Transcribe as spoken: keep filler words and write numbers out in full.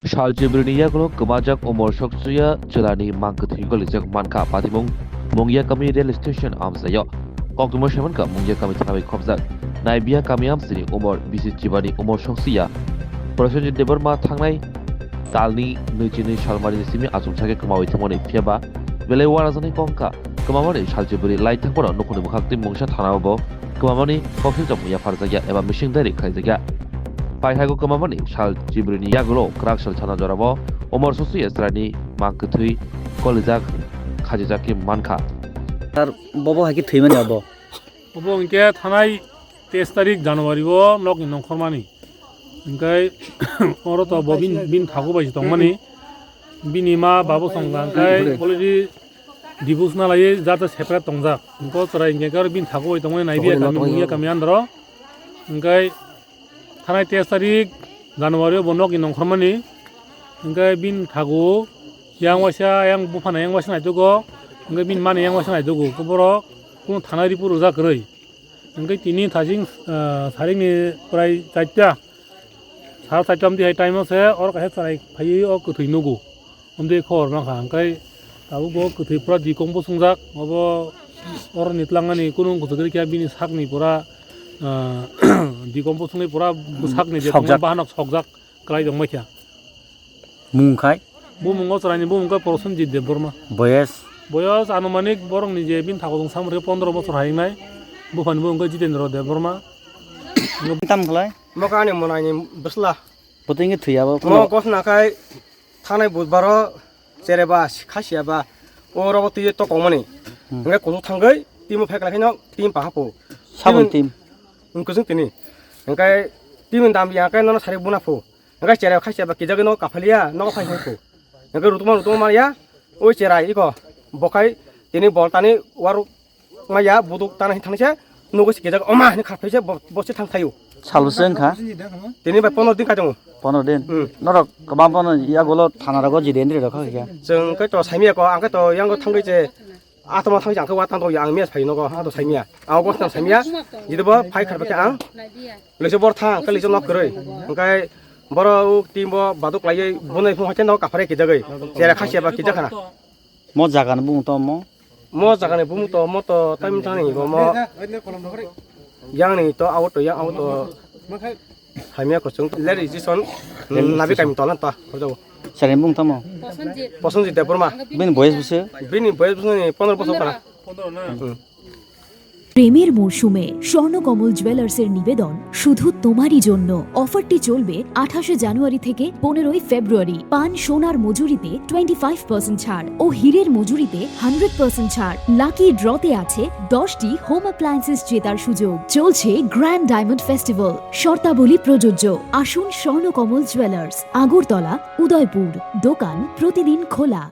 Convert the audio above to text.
Sal chibrini yagulo kwmajak Umor Soksuya chwlani mang kwthwi golijak mankha patimung Mungyakami rail station amchaio. Koktwma saimankha Mungyakami thana bai khopjak Naibiya kami amchaini Umor bisi chibani Umor Soksuya Prosenjit Debbarma thangnai talni nwichi nwi salmarini simi achukjagwi kwmawi thangmani, phiyaba belai uanajaknai kongkha. Kwmamani sal chibri lai thangphano nukhungni bwkhaktwi mungsa thanao bo kwmamani koksijak yapharjakya eba mising dairi khlaijakya. Paithakgo kwmamani sal chibririni yagulo kwrak sal sana jorao Umor Soksuya chwlani mang kwthwi golijak khajijak khe mankha. Sir, bobo hai khe thwimani abo? Obo hwnkhe thanai teis tarik January o nokni nongkhormani. Hwnkhe oro to bo bin, bin thago bai se tongmani. Bini ma babo songkha hwnkhe already divorce na laiwi jata separate tongjak. Hwnkhe chwrai hwnkhe aro bin thago bai tongmani Naibiya kami, Mungiya kami andro. Hwnkhe thanai teis tarik January o bo nokni nongkhormani. Hwnkhe bin thago yang waisa, yang buphana yang waisa naitugo. Hwnkhe bin mani yang waisa naitugo. Borok kunu thanai report rwjak kwrwi. Hwnkhe tini thaching, ah, saringni prai charta, sara charta wngtwi hai time o se oro kaisa chwrai phaiwi o kwthwi nugo. Wngtwi khobor mankha, hwnkhe tabuk bo kwthwi pura dikombo swngjak, obo oroni twlangmani kunu wng kwthwi kwrwi khe bini sakni pura, ah, dikombo swngwi pura bwsakni je tongma bahanok sokjak. Kwlai tongmai kha. Mung khai? Bumung o chwraini bumung khe Prosenjit Debbarma. Boyes? Boyes anumanik borokni je bini thago tong samung khe pondro bochor hai wngnai. Buphani bumung khe Jitendra Debbarma. Tam khlai? Mo khe ani mwnaini bwsla. Bo twi wngkhe thwi abo. Mo gosna khai thanai budbaro chereba khasiya ba o rogo twi tokongmani. Hmm. Hwnkhe kuchuk thangwi timo phekla khe no tim pahapo. Saboni tim? Wngkhe chwng tini. Hwnkhe timo dam ya khe nono sari buna pho. Hwnkhe chera khaisa ba kijagwi no kaphaliya, nogo phai hwnko. Hwnkhe rutuma rutuma manya, o chera iko. Bokhai tini bol tani waruk maya, buduk tana hin thangse, nogo se kijak oma hin kharphai se bo, bo se thang thaio. Salo se wngkha? Tini bai pondro din kai tongo. Pondro din? Hmm. Norok kwbang bono yagulo thana rogo jide ndri rokha khe? Chwng khe to saimia ko, ang khe to yango thangwi je Atoma thang jang khe wa tang tong yang miya phai nogo, ato sai miya. Ang gos tang sai miya. Jidi bo phai khar bakhe ang. Lese bor thang, kali nok kwrwi. Hwnkhe boro u team bo baduk laiwi bunai phung hakhe no kaphare kijagwi. Chera khasia ba kijak khana. Mo jaga ni bumung to mo? Mo jaga ni bumung to mo to tam tang ni bo mo. Yang ni to auto yang auto. Hamya kochung le registration nabi kami tolan ta khorjao. Sari mung tamo? Prosenjit Debbarma. Bini boyes bwswk? Bini boyes bwswk ni pondro bosor kana. Hmm. প্রেমের মরশুমে স্বর্ণকমল জুয়েলার্সের নিবেদন শুধু তোমারই জন্য। অফারটি চলবে আঠাশে জানুয়ারি থেকে পনেরোই ফেব্রুয়ারি। পান সোনার মজুরিতে টোয়েন্টি ফাইভ পার্সেন্ট ছাড় ও হীরের মজুরিতে হান্ড্রেড পার্সেন্ট ছাড়। লাকি ড্রতে আছে দশটি হোম অ্যাপ্লায়েন্সেস জেতার সুযোগ। চলছে গ্র্যান্ড ডায়মন্ড ফেস্টিভ্যাল। শর্তাবলী প্রযোজ্য। আসুন স্বর্ণকমল জুয়েলার্স, আগরতলা, উদয়পুর। দোকান প্রতিদিন খোলা।